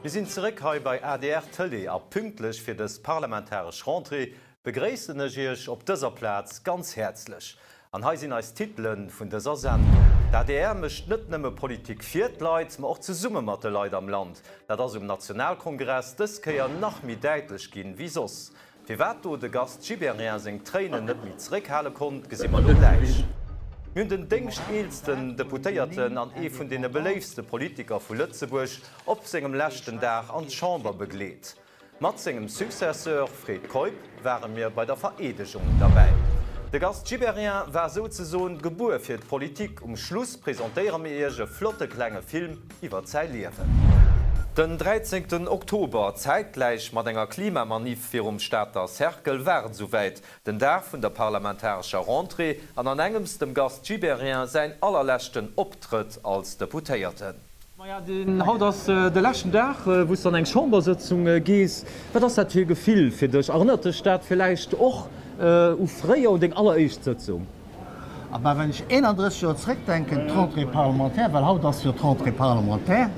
Mir sinn zeréck hei bei adr Tëlee a pünktlech fir dës parlamentaresch Rentrée begréissen ech Iech op dëser Plaz ganz häerzlech. An hei sinn eis Titele vun dëser Sendung. D'adr mécht net nëmme Politik fir d'Leit, ma och zesumme mat de Leit am Land. Dat ass um Nationalkongress dës Kéier nach méi däitlech ginn wéi soss. Firwat do de Gast Gibéryen seng Tréinen net méi zeréckhale konnt, gesi mer lo gläich. Mir hunn den déngschteelsten Deputéierten an ee vun deene beléiftste Politiker vu Lëtzebuerg op sengem leschten Dag an d'Chamber begleet. Mat sengem Successeur Fred Keup ware mir bei der Vereedegung derbäi. De Gast Gibéryen war souzesoen gebuer fir d'Politik. Um Schluss presentéiere mir iech e flotte klenge Film iwwert säi Liewen. Den 13 Oktober, zäitgläich mat enger Klimamaniff virum Stater Cercle, war et esouwäit, den Dag vun der parlamentarescher Rentrée an an engems dem Gast Gibéryen säin allerleschten Optrëtt als Deputéierten. Maja, den haut ass de leschten Dag, wou s de an eng Chambersëtzung gees. Wat ass dat fir e Gefill fir dech? Erënnert dech dat villäicht och u fréier, un deng alleréischt Sëtzung? A bah, wann ech 31 Joer zrëckdenken, d'Rentrée parlementaire, well haut ass jo d'Rentrée parlementaire,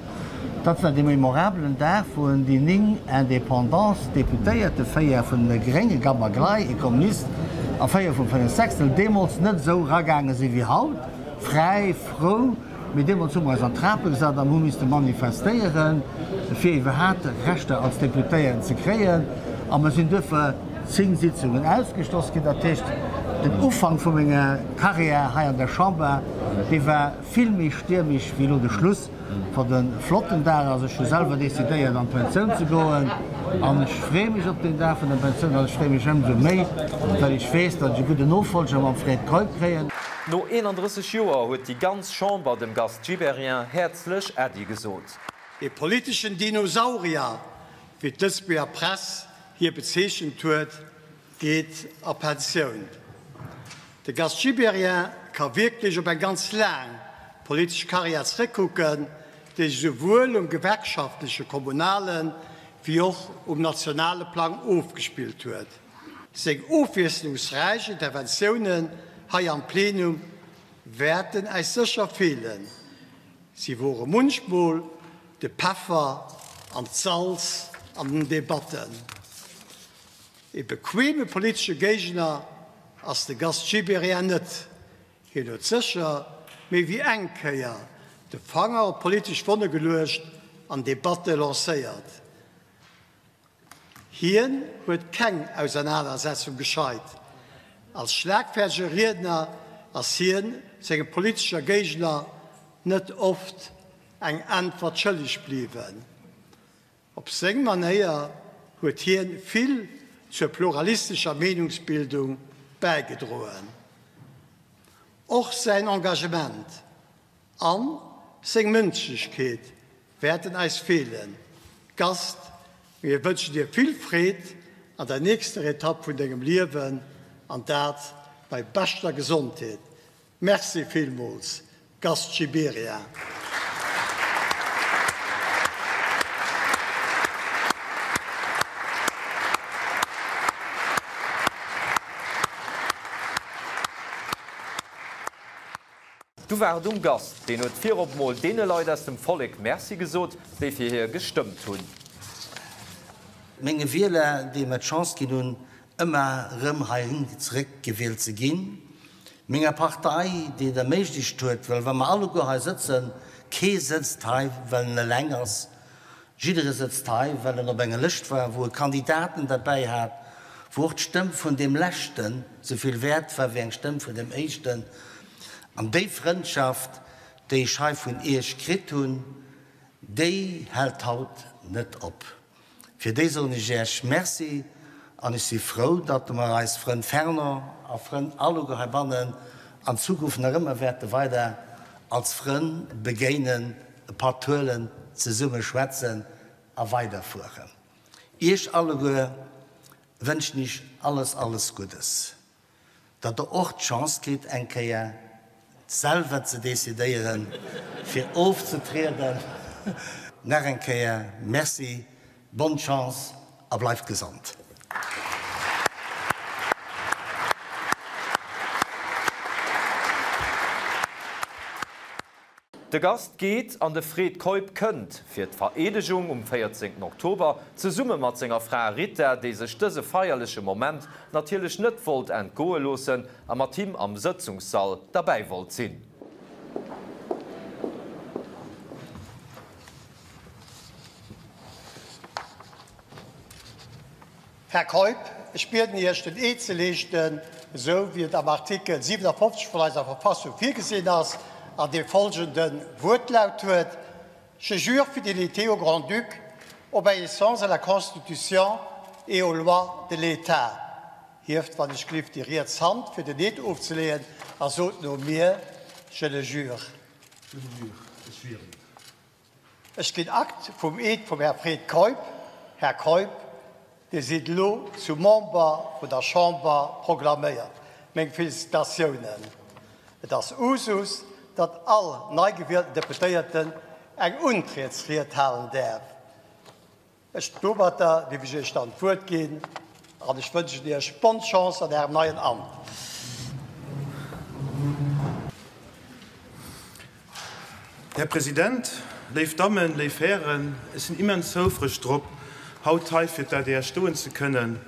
dat war dee memorabelen Dag, wou en déi 9 Indépendants Deputéierte, 4 vun de Grénge, Gabber Gley, ee Kommunist, a 4 vum Fënnefsechstel, deemools net esou eragaange si wéi haut, fräi, frou, mee deemools hu mer eis an d'Trape gesat an hu misste manifestéieren, fir iwwerhaapt Rechter als Deputéierten ze kréien. A mer sinn duerfir 10 Sitzungen ausgeschloss ginn. Dat heescht, den Ufank vu menger Carrière hei an der Chamber, dee war vill méi stiermesch wéi elo de Schluss. War e flotten Dag. Also ech hu selwer decidéiert an d'Pensioun ze goen an ech freeë mech op deen Dag vun der Pensioun an ech freeë mech ëmsou méi, well ech weess, datt ech e gudden Nofolger mam Fred Keup kréien. No 31 Joer huet déi ganz Chamber dem Gast Gibéryen häerzlech Äddi gesot. Ee politeschen Dinosaurier, wéi d'Lëtzebuerger Press hie bezeechent huet, geet a Pensioun. De Gast Gibéryen ka wierklech op eng ganz laang politesch Karriär zeréckkucken, déi sech esouwuel um gewerkschaftleche, kommunale wéi och um nationale Plang ofgespillt huet. Seng ofwiesslungsräich Interventiounen hei am Plenum wäerten äis sécher feelen. Si wore munchmol de Peffer an d'Salz an den Debatten. E bequeme politesche Géigner ass de Gast Gibéryen net. Hien huet sécher méi wéi eng Kéier de Fanger op politesch Wonne geluecht an Debatte lancéiert. Hien huet keng Ausernanersetzung gescheit. Als schlagfäerdege Riedner ass hien senge politescher Géigner net oft eng Äntwert schëlleg bliwwen. Op seng Manéier huet hien vill zur pluralistescher Meenungsbildung bäigedroen. Och säin Engagement an seng Mënschlechkeet wäerten eis feelen. Gast, mir wënschen dir vill Freed an der nächster Etapp vun dengem Liewen, an dat bei beschter Gesondheet. Merci villmools, Gast Gibéryen. Du war et um Gast. Deen huet virop mol deene Leit aus dem Vollek Merci gesot, déi fir hie gestëmmt hunn. Menge Wieler, déi mer d'Chance ginn hunn, ëmmer erëm heihin zeréckgewielt ze ginn, menger Partei, déi et erméiglecht huet, well wa mer alleguer hei sëtzen, kee sëtzt hei, well en eleng ass, Jiddere sëtzt hei, well en op enger Lëscht war, wou e Kandidaten derbäi hat, wou och d'Stëmm vun deem Leschten esou vill wäert war wéi eng Stëmm vun deem Éischten. An déi Frëndschaft, déi ech hei vun Iech kritt hunn, déi hält haut net op. Fir déi soen ech Iech Merci an ech si frou, datt mer eis Frënn Fernand a Frënn alleguer heibannen an Zukunft nach ëmmer wäerte weider als Frënn begéinen. E Patt huelen, zesumme schwätzen a weiderfueren. Iech alleguer wënschen ech alles, alles Guddes, datt der och d'Chance kritt eng Kéier selwer ze decidéieren, fir ofzetrieden. Nach eng Kéier Merci, bonne Chance a bleift gesond. De Gast geet an de Fred Keup kënnt fir d'Vereedegung um 14 Oktober, zesumme mat senger Fra Rita, déi sech dëse feierleche Moment natierlech net wollt entgoe loossen a mat him am Sëtzungssall derbäi wollt sinn. Här Keup, ech bieden Iech, den Eed ze leeschten, esou wéi et am Artikel 57 vun eiser Verfassung virgesinn ass an dee folgende Wuertlaut huet, Je jure fidélité au Grand-Duc, obéissance à la Constitution et aux lois de l'État. Hieft wann ech glift déi riets Hand fir den Eed ofzeleeën a sot no mir, Je le jure. Je le jure. Ech schwieren. Ech ginn Akt vum Eed vum Här Fred Keup. Här Keup, Dir sidd elo zum Member vun der Chamber proklaméiert. Meng Felicitatiounen. Et ass Usus, datt all nei gewielten Deputéierten eng Untrietsried halen däerf. Ech domatter géif ech Iech dann d'Wuert ginn an ech wënschen Iech bonne Chance an Ärem neien Amt. Här President, léif Dammen, léif Hären, ech sinn immens houfreg drop, haut hei fir d'ADR stoen ze kënnen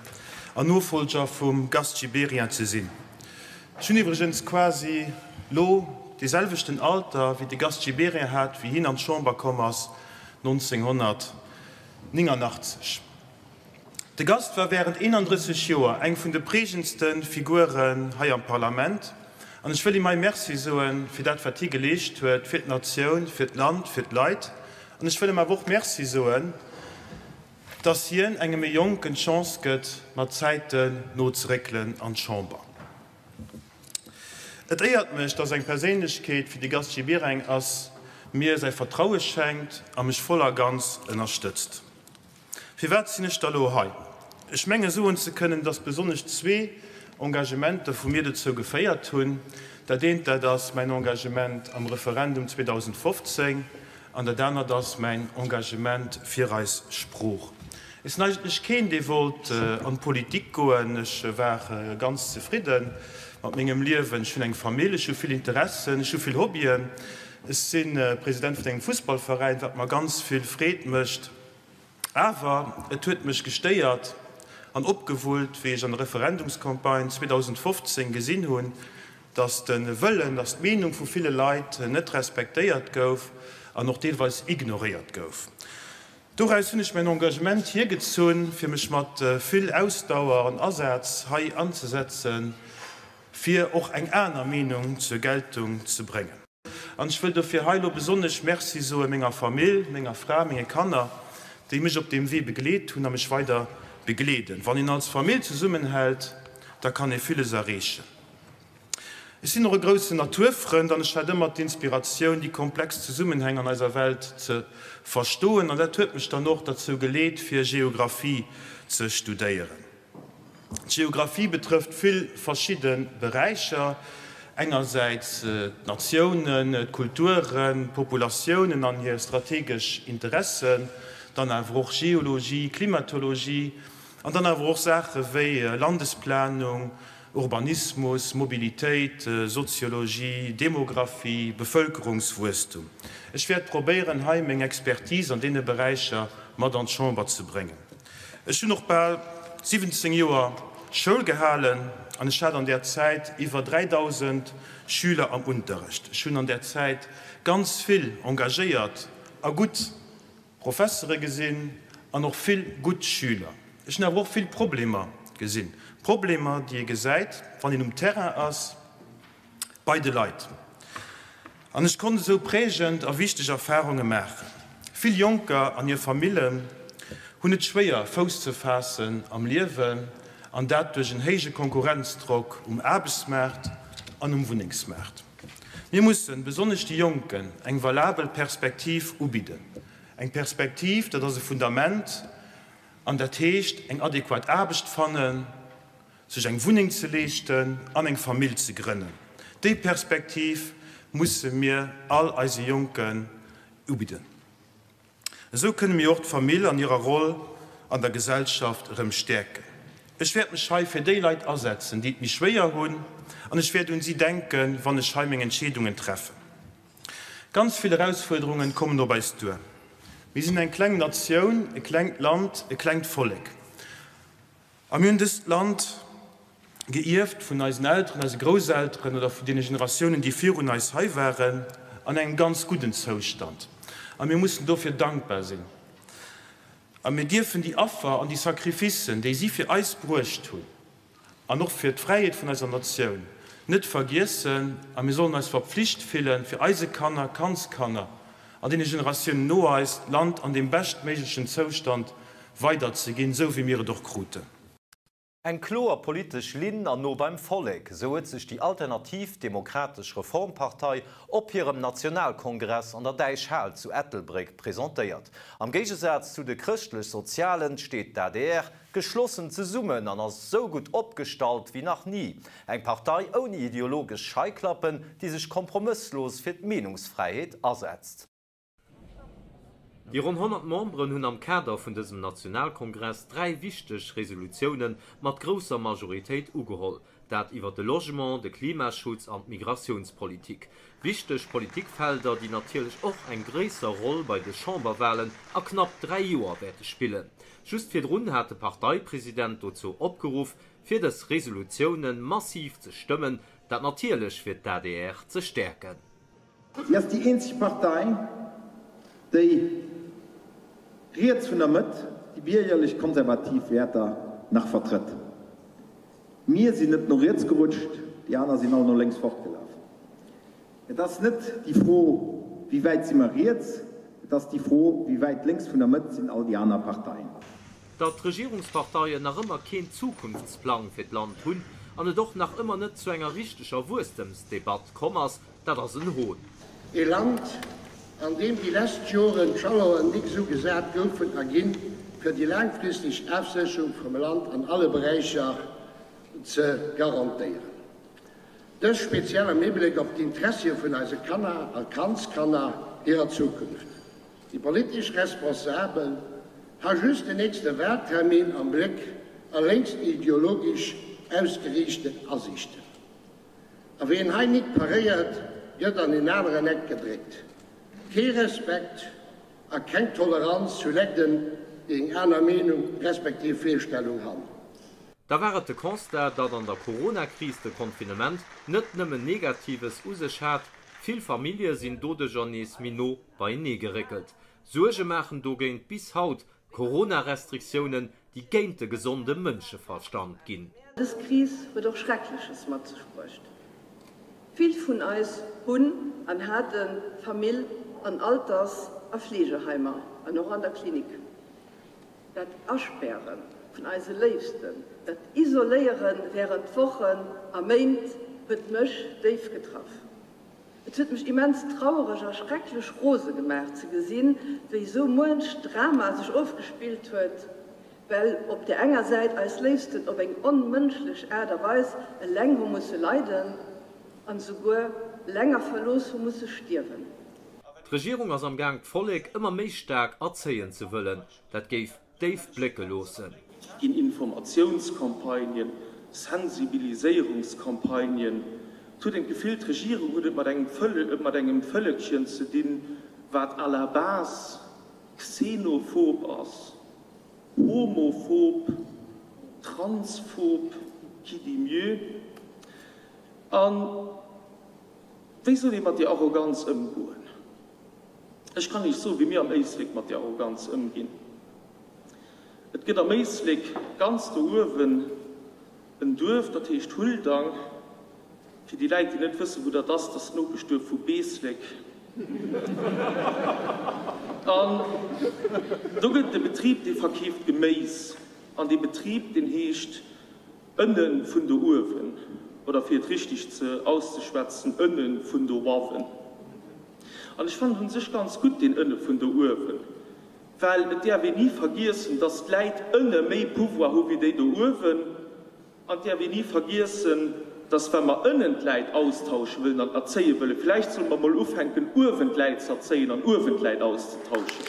an Nofolger vum Gast Gibéryen ze sinn. Ech hunn iwwregens quasi lo dee selwechten Alter wéi de Gast Gibéryen hat, wéi hien an d'Chamber komm ass 1989. De Gast war wärend 31 Joer eng vun de prägendste Figuren hei am Parlament an ech wëll him hei Merci soe fir dat wat hie geleescht huet fir d'Natioun, fir d'Land, fir d'Leit. An ech wëll him awer och Merci soen, dass hien engem méi Jonken d'Chance gëtt, mat Zäiten nozeréckelen an d'Chamber. Et éiert mech, dass eng Perséinlechkeet wéi de Gast Gibéryen ass, mir säi Vertraue schenkt a mech voll a ganz ënnerstëtzt. Firwat sinn ech da lo hei? Ech menge soen ze kënnen, dass besonnesch zwee Engagementer vu mir dozou geféiert hunn. Dat eent, dat ass mäin Engagement am Referendum 2015 an dat anert ass mäin Engagement fir eis Sprooch. Ech sinn eigentlech keen, dee wollt an d'Politik goen. Ech war ganz zefridde mat mengem Liewen. Ech hunn eng Famill, ech hu vill Interessen, ech hu vill Hobbyen. Ech si President vun engem Fussballveräin, wat mer ganz vill Freed mécht. Awer et huet mech gestéiert an opgewullt, wéi ech an der Referendumscampagne 2015 gesinn hunn, datt de Wëllen, datt d'Meenung vu ville Leit net respektéiert gouf an och deelweis ignoréiert gouf. Doraus hunn ech mäin Engagement hiergezunn, fir mech mat vill Ausdauer an Asaz hei anzesetzen, fir och eng aner Meenung zur Geltung ze bréngen. An ech wëll dofir hei elo besonnesch Merci soe menger Famill, menger Fra, menge Kanner, déi mech op deem Wee begleet hunn a mech weider begleeden. Wann een als Famill zesummenhält, da kann ee villes erreechen. Ech sinn och e groussen Naturfrënd an ech hat ëmmer d'Inspiratioun, déi komplex Zesummenhäng an eiser Welt ze verstoen an dat huet mech dann och derzou geleet, fir Geographie ze studéieren. D'Geographie betrëfft vill verschidde Beräicher, engersäits d'Natiounen, d'Kulturen, d'Populatiounen an hir strategesch Interessen, dann awer och Geologie, Klimatologie an dann awer och Saache wéi Landesplanung, Urbanismus, Mobilitéit, Soziologie, Demographie, Bevëlkerungswuesstum. Ech wäert probéieren, hei meng Expertise an deene Beräicher mat an d'Chamber ze bréngen. Ech hunn och bal 17 Joer Schoul gehalen an ech hat an där Zäit iwwer 3.000 Schüler am Unterrecht. Ech hunn an där Zäit ganz vill engagéiert a gutt Professere gesinn an och vill gutt Schüler. Ech hunn awer och vill Problemer gesinn. Problemer, déi ee gesäit, wann een um Terrain ass, bei de Leit. An ech konnt esou prägend a wichteg Erfarunge maachen. Vill Jonker an hir Famillen hunn et schwéier, Fouss ze faassen am Liewen, an dat duerch en héije Konkurrenzdrock um Aarbechtsmaart an um Wunnengsmaart. Mir mussen, besonnesch de Jonken, eng valabel Perspektiv ubidden. Eng Perspektiv, dat ass e Fundament, an dat heescht, eng adequat Aarbecht fannen, sech eng Wunneng ze leeschten an eng Famill ze grënnen. Déi Perspektiv musse mir all eise Jonken ubidden. Esou kënne mir och d'Famill an hirer Roll an der Gesellschaft erëm stäerken. Ech wäert mech hei fir déi Leit asetzen, déi et méi schwéier hunn, an ech wäert un si denken, wann ech hei meng Entscheedungen treffen. Ganz vill Erausfuerderungen kommen op eis duer. Mir sinn eng kleng Natioun, e klengt Land, e klengt Vollek. A mir hunn dëst Land geierft vun eisen Elteren, eise Grousselteren oder vun deene Generatiounen, déi virun eis hei waren, an engem ganz gudden Zoustand. A mir mussen dofir dankbar sinn. A mir dierfen déi Affer an déi Sacrificen, déi si fir eis bruecht hunn an och fir d'Fräiheet vun eiser Natioun, net vergiessen. A mir sollen eis verpflicht fillen, fir eise Kanner, Kandskanner an deene Generatiounen no eis, d'Land an deem beschtméiglechen Zoustand weiderzeginn, esou wéi mir et och kruten. Eng kloer politesch Linn an no beim Vollek, esou huet sech déi Alternativ Demokratesch Reformpartei op hirem Nationalkongress an der Däichhal zu Ettelbréck presentéiert. Am Géigesaz zu de Chrëschtlech-Sozialen steet d'ADR geschlossen zesummen an ass esou gutt opgestallt wéi nach ni. Eng Partei ouni ideologesch Scheiklappen, déi sech kompromësslos fir d'Meenungsfräiheet asetzt. Déi ronn 100 Memberen hunn am Kader vun dësem Nationalkongress 3 wichteg Resolutioune mat grousser Majoritéit ugeholl, dat iwwer de Logement, de Klimaschutz an d'Migratiounspolitik. Wichteg Politikfelder, déi natierlech och eng gréisser Roll bei de Chamberwalen a knapp 3 Joer wäerte spillen. Just virdrun hat de Parteipresident dozou opgeruff, fir dës Resolutioune massiv ze stëmmen, dat natierlech fir d'ADR ze stäerken. Si ass déi eenzeg Partei, déi riets vun der Mëtt déi biergerlech-konservativ Wäerter nach vertrëtt. Mir sinn net no riets gerutscht, déi aner sinn all no lénks fortgelaf. Et ass net déi Fro, wéi wäit si mer riets, et ass déi Fro, wéi wäit lénks vun der Mëtt sinn all déi aner Parteien. Datt d'Regierungsparteien nach ëmmer keen Zukunftsplang fir d'Land hunn an et och nach ëmmer net zu enger richteger Wuesstemsdebatt komm ass, Dat ass en Hohn. Ee Land, an deem déi lescht Joren d'Jalonen nik esou gesat goufen a ginn, fir déi laangfristeg Afsécherung vum Land an alle Beräicher ze garantéieren. Dëst speziell am Hibléck op d'Interessie vun eise Kanner a Kandskanner hirer Zukunft. Déi politesch Responsabel ha just den nächste Wahltermin am Bléck a lénksideologesch ausgeriichten Asiichten. A wien hei nik paréiert, gëtt an een aneren Eck gedréckt. Kee Respekt a keng Toleranz zu Legden, déi eng aner Meenung respektiv Virstellung han. Da war et de Constat, datt an der Corona-Kris de Confinement net nëmmen Negatives u sech hat, vill Famillje sinn doduercher nees méi no beienee geréckelt. Suerge maachen dogéint bis haut Corona-Restriktiounen, déi géint de gesonde Mënscheverstand ginn. Dës Kris huet och Schreckleches mat sech bruecht. Vill vun eis hunn an hate Famill an Alters a Fleegeheimer an och an der Klinik. Dat Aspäre vun eise Léifsten, dat Isoléiere wärend Wochen a Méint huet mech déif getraff. Et huet mech immens trauereg a schrecklech rose gemaach ze gesinn, wéi esou muench Drama sech ofgespillt huet, well op där enger Säit eis Léifsten op eng onmënschlech Aart a Weis eleng hu musse leiden an esouguer leng a verlooss hu musse stierwen. D'Regierung ass am Gaang d'Vollek ëmmer méi staark erzéien ze wëllen. Dat géif déif blécke loossen. Et ginn Informatiounscampagnen, Sensibiliséierungscampagnen. Et huet een d'Gefill, d'Regierung huet et mat engem mat engem Vëllekchen ze dinn, wat à la base xenophob ass, homophob, transphob, qui dit mieux? A wéi soll ee mat deer Arroganz ëmgoen? Ech kann Iech soen, wéi mir am Éislek mat där Arroganz ëmginn. Et gëtt am Éislek ganz do uewen en Duerf, dat heescht Huldang. Fir déi Läit, déi net wëssen, wou dat ass, dat ass d'Nopeschduerf vu Beeslek. An do gëtt et e Betrib, dee verkeeft Geméis. An dee Betrib, deen heescht Ënnen vun do uewen, oder fir et richteg ze auszeschwätzen, Ënnen vun do uawen. An ech fannen un sech ganz gutt deen Ënne vun do uewen, well et däerf een ni vergiessen, dass d'Läit ënne méi Pouvoir hu wéi déi do uewen. An et däerf een ni vergiessen, dass wa mer ënnen d'Läit austausche wëllen an erzéie wëllen, vläicht solle mer mol ufänken uewen d'Läit ze erzéien an uewen d'Läit auszetauschen.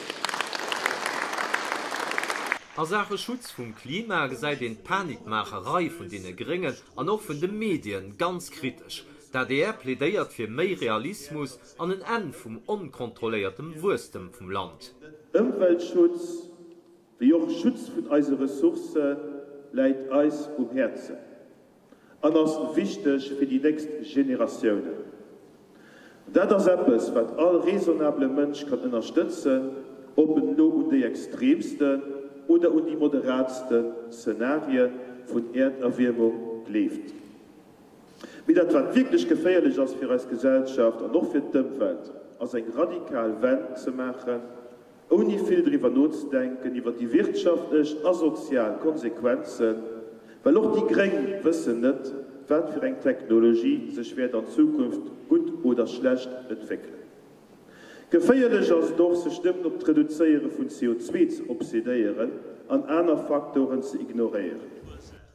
A Saache Schutz vum Klima gesäit een d'Panikmaacherei vun deene Gréngen an och vun de Medien ganz kritesch. D'ADR plädéiert fir méi Realismus an en Enn vum onkontrolléiertem Wuesstem vum Land. Ëmweltschutz, wéi och Schutz vun eise Ressourcë läit eis um Häerzen an ass wichteg fir déi nächst Generatiounen. Dat ass eppes, wat all raisonnabele Mënsch kann ënnerstëtzen, ob en elo un déi extreemsten oder un déi moderaatsten Szenarie vun Äerderwiermung gleeft. Mee dat wat wierklech geféierlech ass fir eis Gesellschaft an och fir d'Ëmwelt, ass eng radikal Wenn ze maachen, ouni vill driwwer nozedenken iwwer déi wirtschaftlech a sozial Konsequenzen, well och déi Gréng wëssen net, wat fir eng Technologie sech wäert an Zukunft gutt oder schlecht entwéckelen. Geféierlech ass et och, sech nëmmen op d'Reduzéiere vun CO2 ze obsedéieren an aner Faktoren ze ignoréieren.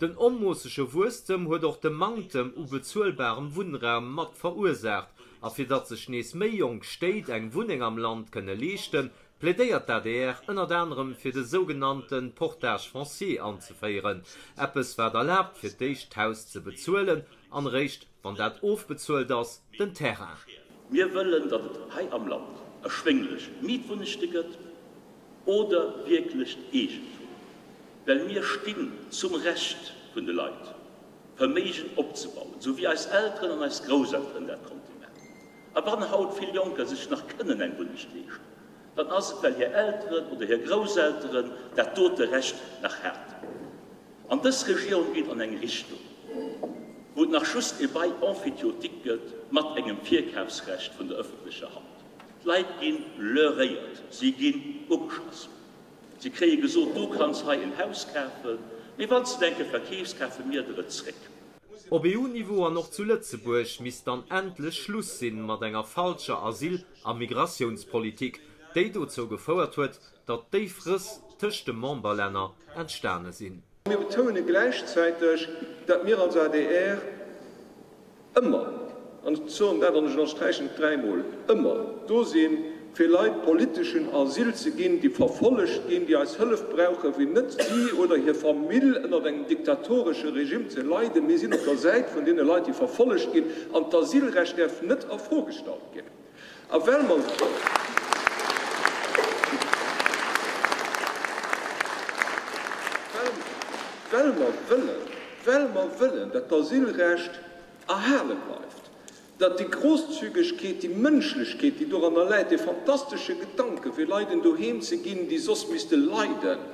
Den onmoossege Wuesstem huet och de Manktem u bezuelbarem Wunnraum mat verursaacht. A fir datt sech nees méi jonk Stéit eng Wunneng am Land kënne leeschten, plädéiert d'ADR ënnert anerem fir de sougenannte Portage foncier anzeféieren, eppes wat erlaabt fir d'éischt d'Haus ze bezuelen an eréischt wann dat ofbezuelt ass, den Terrain. Mir wëllen, datt et hei am Land erschwénglech Mietwunnechte gëtt oder wierklecht Eegentum, well mir stinn zum Recht vun de Leit, Verméigen opzebauen, esou wéi eis Elteren an eis Grousselteren dat konnte maachen. A wann haut vill Jonker sech nach kënnen eng Wunnecht leeschten, dann ass et, well hir Elteren oder hir Grousselteren dat dote Recht nach haten. An dës Regierung geet an eng Richtung, wou et nach just e Bail emphytéotique gëtt mat engem Virkafsrecht vun der öffentlecher Hand. D'Leit gi leurréiert, si ginn ugeschoss. Si kréie gesot, du kanns hei en Haus kafen, mee wann s de et eng Kéier verkeefs, kafe mir der et zréck. Op EU-Niveau an och zu Lëtzebuerg misst dann endlech Schluss sinn mat enger falscher Asyl a Migratiounspolitik, déi dozou gefouert huet, datt déif Rëss tëscht de Memberlänner entstane sinn. Mir betoune gläichzäiteg, datt mir als adr ëmmer, an ech soen dat an ech ënnersträichen et dräimol, ëmmer do sinn, fir Leit politeschen Asyl ze ginn, déi verfollegt ginn, déi eis Hëllef brauchen, fir net si oder hir Famill ënnert engem diktatoresche Regime ze leiden. Mir sinn op der Säit vun deene Leit, déi verfollegt ginn, an d'Asylrecht däerf net a Fro gestallt ginn. A well mer well mer wëllen, well mer wëllen, datt d'Asylrecht erhale bleift, datt déi Grosszügegkeet, déi Mënschlechkeet, déi doranner läit, dee fantastesche Gedanke fir Leit en Doheem ze ginn, déi soss misste leiden,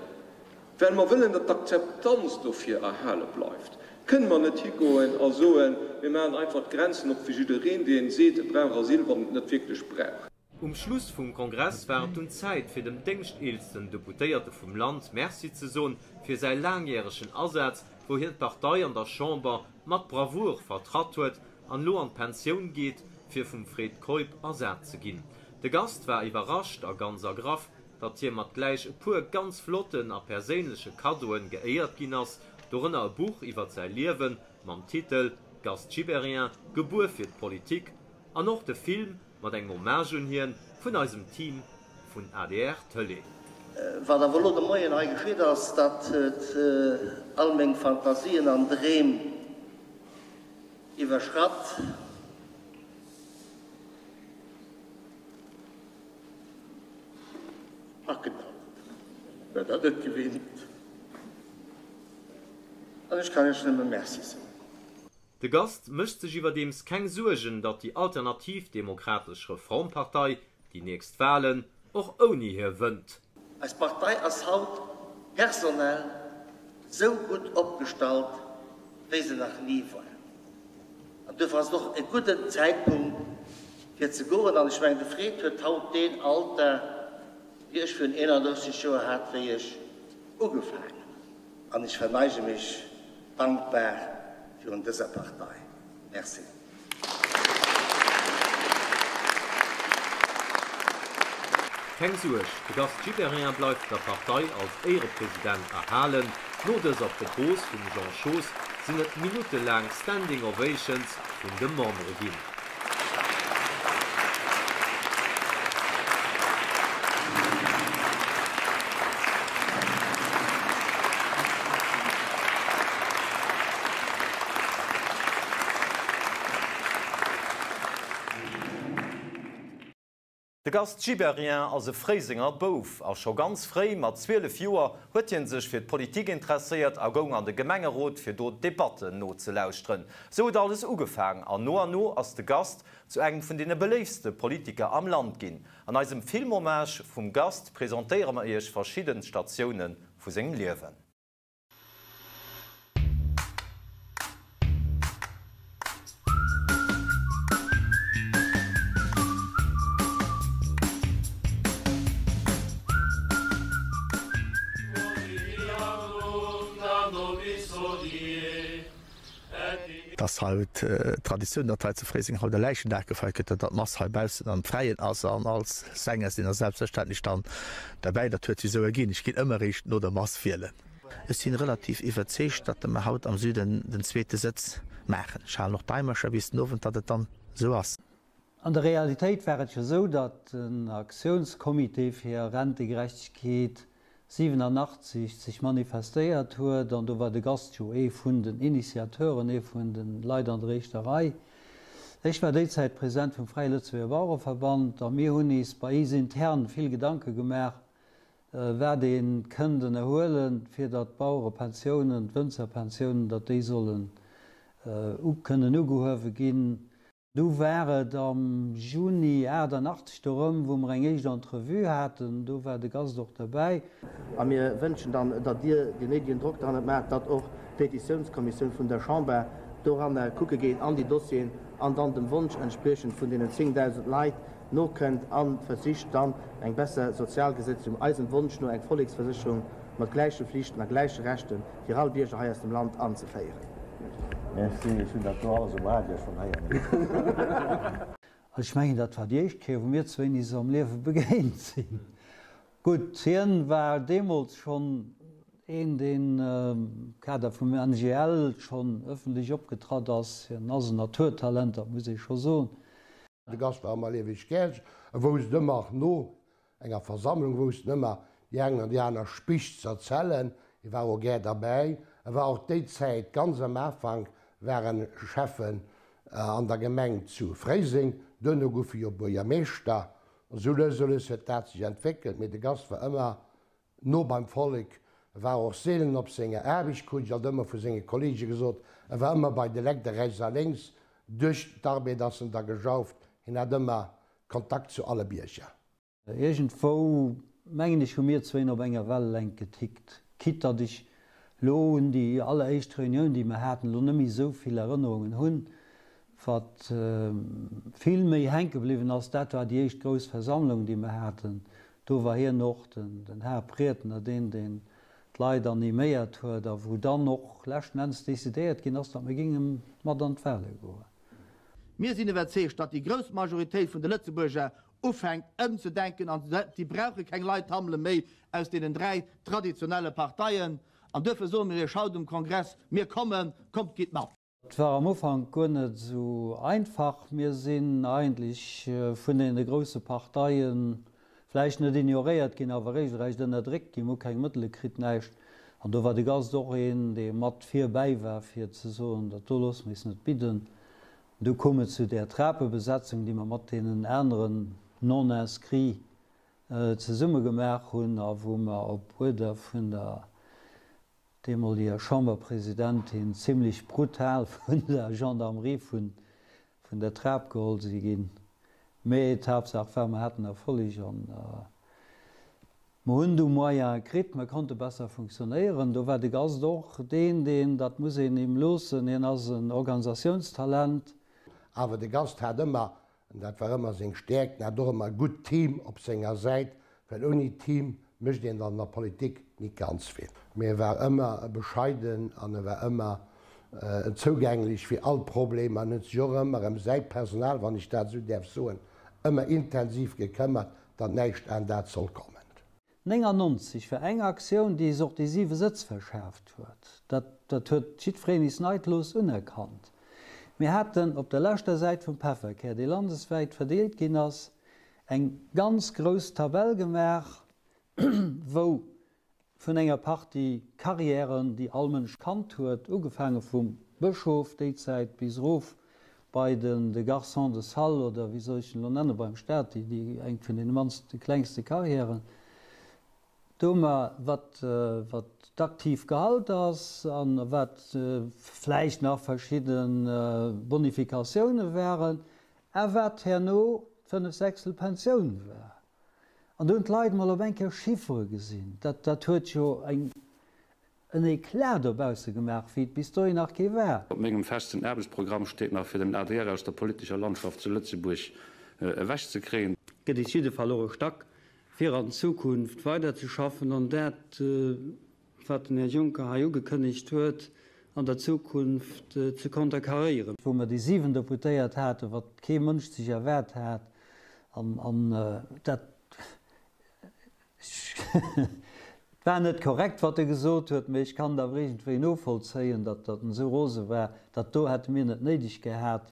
Well mer wëllen, datt d'Akzeptanz dofir erhale bleift, kënne mer net higoen a soen, mir maachen einfach d'Grenzen op fir jiddereen, dee seet, e brauch Asyl, wann en et net wierklech brauch. Um Schluss vum Kongress war et dunn Zäit fir dem déngschteelsten Deputéierte vum Land Merci ze soen fir säi laangjäregen Asaz, wou hien d'Partei an der Chamber mat Bravour vertratt huet an elo an d'Pensioun geet, fir vum Fred Keup ersat ze ginn. De Gast war iwwerrascht a ganz ergraff, datt hie mat gläich e puer ganz flotten a perséinleche Kaddoen geéiert ginn ass, dorënner e Buch iwwert säi Liewen mam Titel Gast Gibéryen, gebuer fir d'Politik an och de Film mat engem Hommage un hien vun eisem Team vun adr Tëlee. Wat awer elo de Moien hei geschitt ass, dat huet all meng Fantasien an Dreem iwwerschratt. Ach genau, war dat net gewinnt. An ech kann Iech nëmme Merci soen. De Gast mécht sech iwwerdeems keng Suergen, datt déi Alternativ Demokratesch Reformpartei déi nächst Walen och ouni hie wënnt. Eis Partei ass haut personell sou gutt opgestallt, wéi se nach ni war. An duerfir ass et och e gudden Zäitpunkt, fir ze goen. An ech mengen, de Fred huet haut deen Alter, wéi ech virun 31 Joer hat, wéi ech ugefaangen hunn. An ech verneige mech dankbar virun dëser Partei. Merci. Keng Suerg, de Gast Gibéryen bleift der Partei als Éierepresident erhalen. No dëser Propos vum Jean Schoos sinn et minuttelaang Standing Ovations vun de Membere ginn. De Gast Gibéryen ass e Fréisenger Bouf a scho ganz fréi, mat 12 Joer, huet hien sech fir d'Politik interesséiert a goung an de Gemengerot fir do d'Debatten nozelauschteren. Sou huet alles ugefaang an no an no ass de Gast zu engem vun deene beléiftste Politiker am Land ginn. An eisem Filmhommage vum Gast presentéiere mer iech verschidde Statioune vu sengem Liewen. Et ass haut Traditioun, datt hei zu Fréiseng haut e Läichendag gefeiert gëtt, datt d'Mass hei baussen am Fräien ass an als Sänger sinn der selbstverständlech dann derbäi. Dat huet sech esou erginn. Ech ginn ëmmer eréischt no der Mass wielen. Ech sinn relativ iwwerzeegt, datt mer haut am Süden den zweete Sëtz maachen. Ech halen och d'Eimercher bis den Owend, datt et dann esou ass. An der Realitéit war et jo esou, datt den Aktiounscomité fir Rentegerechtegkeet 87 sech manifestéiert huet, an do war de Gast jo ee vun den Initiateuren, ee vun de Leit an der éischter Rei. Ech war déi Zäit President vum Fräie Lëtzebuerger Bauereverband a mir hunn is bei is intern vill Gedanke gemaach, wat ee kënnt ënnerhuelen, fir datt d'Bauerepensiounen, d'Wënzerpensiounen, datt déi sollen kënnen ugehuewe ginn. Du war et am Juni 88 dorëm, wou mer eng éischt Entrevue haten. Do war de Gast och derbäi. A mir wënschen dann, datt Dir deen néidegen Drock doranner maacht, datt och d'Petitiounskommissioun vun der Chamber doranner kucke geet an déi Dossieren an dann dem Wonsch entspriechend vun deenen 10.000 Leit nokënnt a versicht dann eng besser Sozialgesetzung, eisem Wonsch no eng Volleksversécherung mat gläiche Flichten a gläiche Rechte fir all Bierger hei aus dem Land anzeféieren. Merci, ech hunn dat do alles um Radio schonn héieren. Ech mengen, dat war déi éischt Kéier, wou mir zwéin is am Liewe begéint sinn. Gutt, hien war deemools schonn een, deen am Kader vum NGL schonn ëffentlech opgetratt ass. Hien ass en Naturtalent, dat muss ee scho soen. De Gast war ëmmer lieweg gäereg, e wousst ëmmer no enger Versammlung wousst en ëmmer déi eng an déi aner Spich z'erzellen. Hie war och gär derbäi. E war och déi Zäit, ganz am Afank, war en Schäffen an der Gemeng zu Fréiseng. Duerno gouf e jo Buergermeeschter. Esou lues, esou lues huet dat sech entwéckelt, mee de Gast war ëmmer No beim Vollek, e war och seelen op senger Aarbecht, krut ech alt ëmmer vu senge Kollege gesot, e war ëmmer bei de Lekt, rechts a lénks, duerch d'Arbed ass en da gejauft, hien hat ëmmer Kontakt zu alle Bierger. Iergendwou, mengen ech, hu mir zwéin op enger Wellelängt getickt, quitte datt ech lo un déi alleréischt Reunioun, déi mer haten, lo net méi esou vill Erënnerungen hunn. Wat vill méi hänke bliwwen ass, dat war déi éischt grouss Versammlung, déi mer haten. Do war hien och den Haaptriedner, deen deen d'Leit animéiert huet a wou dann och leschten Enns decidéiert ginn ass, datt mir géinge mat an d'Wahle goen. Mir sinn iwwerzeegt, datt déi grouss Majoritéit vun de Lëtzebuerger ufänkt ëmzedenken an si brauche keng Leithammele méi aus deenen 3 traditionelle Parteien. An duerfir soe mir Iech haut um Kongress, Mir kommen, kommt gitt mat! Et war am Ufank guer net esou einfach. Mir sinn eigentlech vun deene grousse Parteie vläicht net ignoréiert ginn, awer regelrecht ënnerdréckt ginn. Mir hu keng Mëttele kritt, näischt. An do war de Gast och een, dee mat virbäi war, fir ze soen, dat do loosse mir is net bidden. Du koum et zu där Trapebesetzung, déi mer mat deenen aneren Non-inscrits zesumme gemaach hunn a wou mer op Uerder vun der deemoliger Chamberpresidentin zimlech brutal vun der Gendarmerie vun der Trap geholl si ginn. Mee d'Haaptsaach war, mer haten Erfolleg an mer hunn du Moyene kritt, mer konnte besser funktionéieren. Do war de Gast och deen, deen, dat muss een him loossen, hien ass en Organisatiounstalent. Awer de Gast hat ëmmer An dat war ëmmer seng Stäerkt. En hat och ëmmer e gutt Team op senger Säit, well ouni Team mécht een an der Politik nit ganz vill. Mee e war ëmmer bescheiden an e war ëmmer zougänglech fir all Problem an huet sech och ëmmer ëm säi Personal, wann ech dat esou däerf soen, ëmmer intensiv gekëmmert, datt näischt an dat soll kommen. 99 war eng Aktioun, déi is och déi siwe Sëtz verschaaft huet. Dat, dat huet jiddwereen is neidlos unerkannt. Mir haten op der leschter Säit vum Pefferkär, dee landeswäit verdeelt ginn ass, eng ganz grouss Tabell gemaach, wou vun enger Partie Carrièren, déi all Mënsch kannt huet, ugefaange vum Bëschof déi Zäit bis erof. bei den de Garçon de salle oder wéi soll ech en elo nennen beim Staat, déi déi eng vun deene mannsten, klengste Carrièren, do hu mer wat wat d'aktiv Gehalt ass an wat vläicht nach verschidde Bonifikatioune waren a wat herno d'fënnef Sechstel Pensioun war. An do hunn d'Leit mol op eng Kéier Chiffere gesinn. Dat dat huet jo eng en Eclat dobausse gemaach, wéi et bis dohin nach kee war. Op mengem festen Aarbechtsprogramm steet nach, fir den adr aus der politescher Landschaft zu Lëtzebuerg ewechzekréien. Gëtt eis jiddefall och e Stack, fir an Zukunft weiderzeschaffen an dat, wat den Här Juncker hei ugekënnegt huet, an der Zukunft ze konterkaréieren. Wou mer déi 7 Deputéiert haten, wat kee Mënsch sech erwaart hat, an dat war net korrekt, wat e gesot huet, mä ech kann et awer iergendwéi novollzéien, datt en esou rose war, dat do hätte mir net néideg gehat.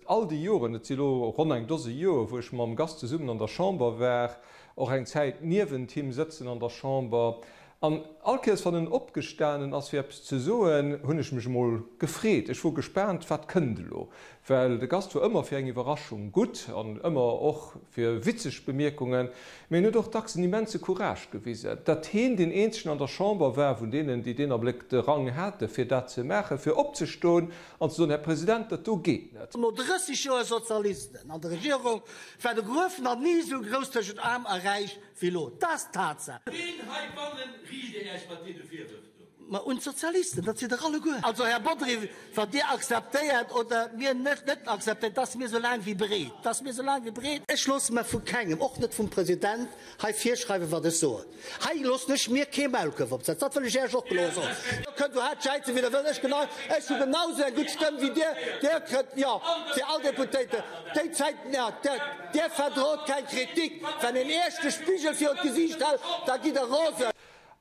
All déi Joren, et si lo ronn eng Dose Joer, wou ech mam Gast zesummen an der Chamber war, och eng Zäit niewent him sëtzen an der Chamber, an all Kéiers wann en opgestanen ass fir eppes ze soen, hunn ech mech emol gefreet. Ech wor gespaant, wat kënnt elo? Well de Gast wor ëmmer fir eng Iwwerraschung gutt an ëmmer och fir witzeg Bemierkungen, mee en huet och dacks en immense Courage gewisen, datt heen deen eenzegen an der Chamber war vun deenen, déi deen Abléck de Rang hate fir dat ze maachen, fir opzestoen An ze soen, Här President, dat do geet net. No 30 Joer Sozialisten an der Regierung war de Gruef nach ni esou grouss tëschent Aarm a Räich wéi elo. Dat ass d'Tatsaach. Ween heibannen riicht Dir Äech mat deene Virwërf do? Ma un d'Sozialisten, dat sidd Der alleguer. Also, Här Bodry, wat Dir akzeptéiert oder mir net net akzeptéiert, dat ass mir esou laang wéi breet. Dat ass mir esou laang wéi breet. Ech loosse mer vu kengem, och net vum President, hei virschreiwen, wat ech soen. Hei loossen ech mir kee Maulkuerf opsetzen, dat wëll ech Äech och kloer soen. Dir kënnt do haart jäizen, wéi Der wëllt, ech genau, ech hu genau esou eng gutt Stëmm wéi Dir. Dir kënnt, jo, fir all Deputéiten, déi Zäit, jo, Dir, Dir verdrot keng Kritik. Wenn een Iech de Spigel virun d'Gesiicht hält, da gitt Der rosen.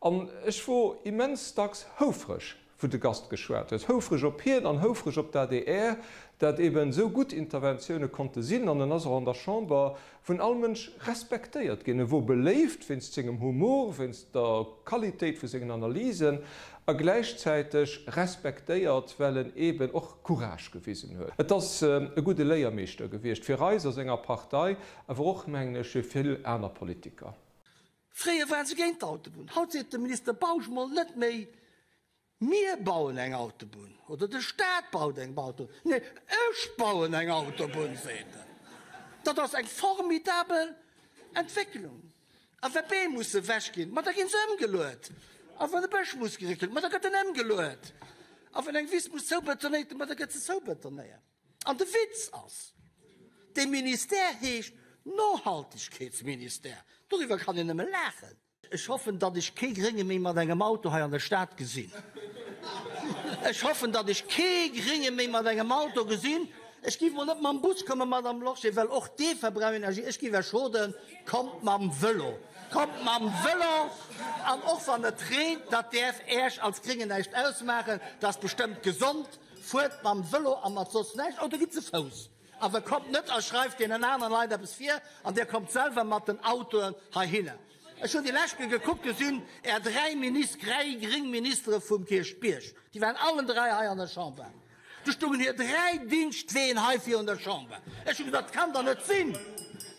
An ech wor immens dacks houfreg, wou de Gast geschwat huet, houfreg op hien an houfreg op d'ADR, dat eben esou gutt Interventioune konnte sinn. An en ass och an der Chamber vun all Mënsch respektéiert ginn. E wor beléift wéinst sengem Humor, wéinst der Qualitéit vu sengen Analysen a gläichzäiteg respektéiert, well en eben och Courage gewisen huet. Et ass e gudde Léiermeeschter gewiescht fir eis a senger Partei, awer och, mengen ech, fir vill aner Politiker. Fréier waren se géint d'Autobunn, haut seet de Minister Bausch mol net méi, mir bauen eng Autobunn oder de Staat baut eng Autobunn, nee, ech bauen eng Autobunn, seet en. Dat ass eng formidabel Entwécklung. A wa Beem musse ewech ginn, ma da gi se ëmgeluet. A wann e Bësch muss geréckelt, ma da gëtt en ëmgeluet. A wann eng Wiss muss zoubetonéiert ginn, ma da gëtt se zoubetonéiert. An de Witz ass, dee Ministère heescht Nohaltegkeetsministère. Doriwwer kann een nëmme laachen. Ech hoffen, datt ech kee Grénge méi mat engem Auto hei an der Stad gesinn. Ech hoffen, datt ech kee Grénge méi mat engem Auto gesinn. Ech géif mol net mam Bus kommen, Madame Lorsché, well och dee verbraucht Energie. Ech géif Iech roden, Kommt mam Vëlo! Kommt mam Vëlo! An och wann et reent, dat däerf Äech als Gréngen näischt ausmaachen, dat ass bestëmmt gesond. Fuert mam Vëlo a mat soss näischt oder gitt ze Fouss. Awer kommt net a schreift deenen aneren Leit eppes vir an dir kommt selwer mat den Autoen heihinner. Ech hunn déi lescht Kéier gekuckt, do sinn Är dräi Minis-, dräi gréng Ministere vum Kierchbierg, déi waren allen dräi hei an der Chamber. Du stungen hir dräi Dingschtween hei virun der Chamber. Ech hu gesot, dat kann der net sinn.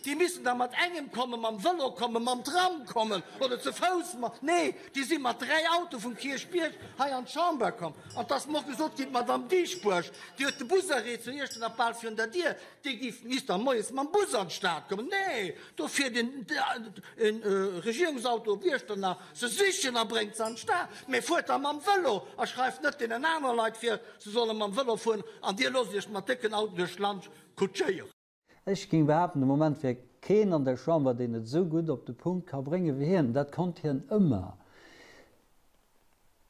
Déi missen da mat engem kommen, mam Vëlo kommen, mam Tram kommen oder ze Fouss. Nee, déi si mat dräi Autoe vum Kierchbierg hei an d'Chamber komm. An 't ass mer och gesot ginn, d'Madame Dieschbourg, déi huet de Busarrêt zu Iechternach bal virun der Dier, déi géif, misst da moies mam Bus an d'Stad kommen. Nee, do fiert en Regierungsauto op Iechternach se sichen a bréngt se an d'Stad. Mee fuert da mam Vëlo a schreift net deenen anere Leit vir, se solle mam Vëlo fueren an Dir loosst Iech mat décken Autoen duerch d'Land kutschéieren. Ech géing behaapten, de Moment wär keen an der Chamber, deen et esou gutt op de Punkt ka bréngen wéi hien. Dat konnt hien ëmmer.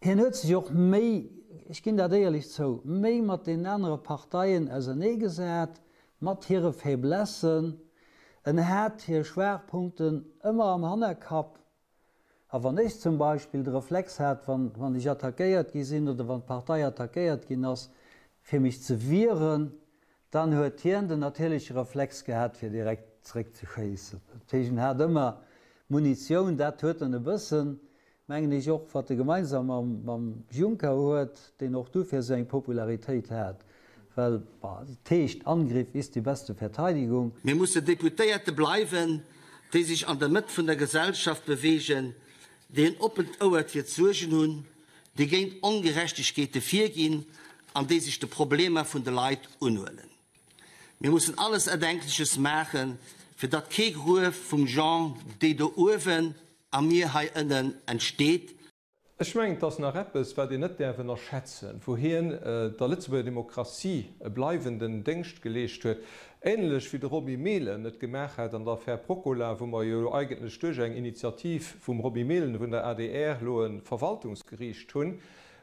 Hien huet sech och méi, ech ginn dat éierlech zou, méi mat deenen anere Parteien auserneegesat, mat hire Faiblessen. En hat hir Schwaachpunkten ëmmer am Hannerkapp. A wann ech zum Beispill de Reflex hat, wann, wann ech attackéiert gi sinn oder wann d'Partei attackéiert ginn ass, fir mech ze wieren, dann huet hien den natierleche Reflex gehat, fir direkt zréckzeschéissen. Dat heescht, en hat ëmmer Munitioun. Dat huet en e bëssen, mengen ech, och wat e gemeinsam mam, mam Juncker huet, deen och dofir esou eng Popularitéit hat. Well et heescht, Angriff ist die beste Verteidigung. Mir musse Deputéierte bleiwen, déi sech an der Mëtt vun der Gesellschaft beweegen, déi en oppent Ouer fir d'Suergen hunn, déi géint Ongerechtegkeete virginn an déi sech de Problemer vun de Leit unhuelen. Mir mussen alles Erdenkleches maachen, fir datt kee Gruef vum Genre déi do uewen a mir hei ënnen entsteet. Ech mengen, et ass nach eppes, wat een net däerf ënnerschätzen, wou hien der Lëtzebuerger Demokratie e bleiwenden Déngscht geleescht huet, ähnlech wéi de Roby Mehlen et gemaach hat an der Affär Procola, wou mer jo elo eigentlech duerch eng Initiativ vum Roby Mehlen vun der adr elo e Verwaltungsgeriicht hunn,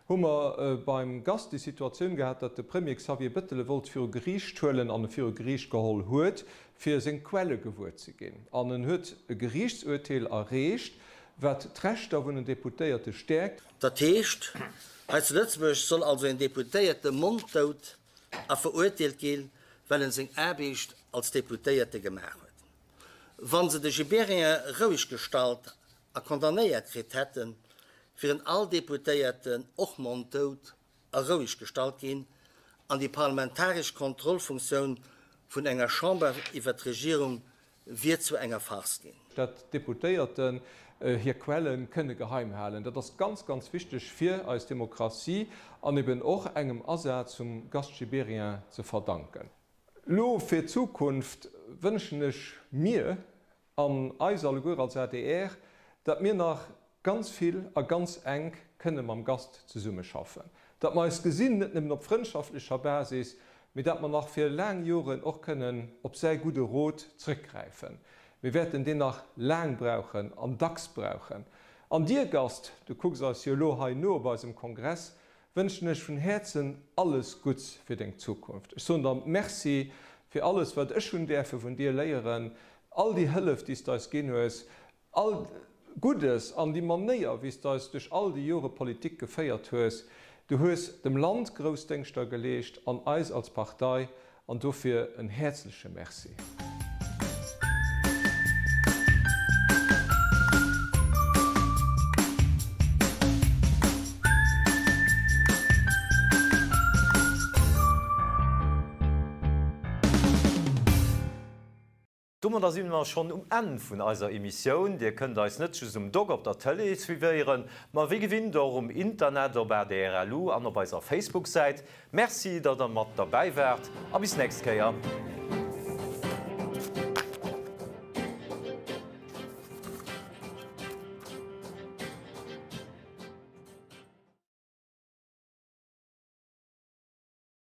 hu mer beim Gast déi Situatioun gehat, datt de Premier Xavier Bettel e wollt viru Geriicht huelen an e viru Geriicht geholl huet, fir seng Quelle gewuer ze ginn. An en huet e Geriichtsurteel erreecht, wat d'Rechter vun den Deputéierte stäerkt. Dat heescht, hei zu Lëtzebuerg soll also een Deputéierte monddout a verurteelt ginn, well en seng Aarbecht als Deputéierte gemaach huet. Wa se de Gibéryen roueg gestallt a condamnéiert kritt hätten, wieren all Deputéierten och monddout a roueg gestallt ginn an déi parlamentaresch Kontrollfunktioun vun enger Chamber iwwert d'Regierung wier zu enger Farce ginn. Dat d'Deputéierten hir Quelle kënne geheim halen, dat ass ganz, ganz wichteg fir eis Demokratie an eben och engem Asaz vum Gast Gibéryen ze verdanken. Elo fir d'Zukunft wënschen ech mir an eis alleguer als adr, datt mir nach ganz vill a ganz enk kënne mam Gast zesummeschaffen, datt mer eis gesinn, net nëmmen op frëndschaftlecher Basis, mee datt mer nach fir laang Joren och kënnen op säi gudde Rot zrëckgräifen. Mir wäerten deen nach laang brauchen an dacks brauchen. An dir, Gast, du kucks eis jo elo hei no op eisem Kongress, wënschen ech vun Häerzen alles Gutts fir deng Zukunft. Ech soen der Merci fir alles, wat ech hunn däerfe vun dir léieren, all déi Hëllef, déi s de eis ginn hues, all Guddes an déi Manéier, wéi s de eis duerch all déi Jore Politik geféiert hues. Du hues dem Land grouss Déngschter geleescht an eis als Partei, an dofir en häerzleche Merci. Domadder si mer schonn um Enn vun eiser Emissioun. Dir kënnt eis net just um Dock op der Tëlee suivéieren, ma wéi gewinnt och um Internet op adr.lu an op eiser Facebook-Säit. Merci, datt der mat derbäi waart a bis nächst Kéier.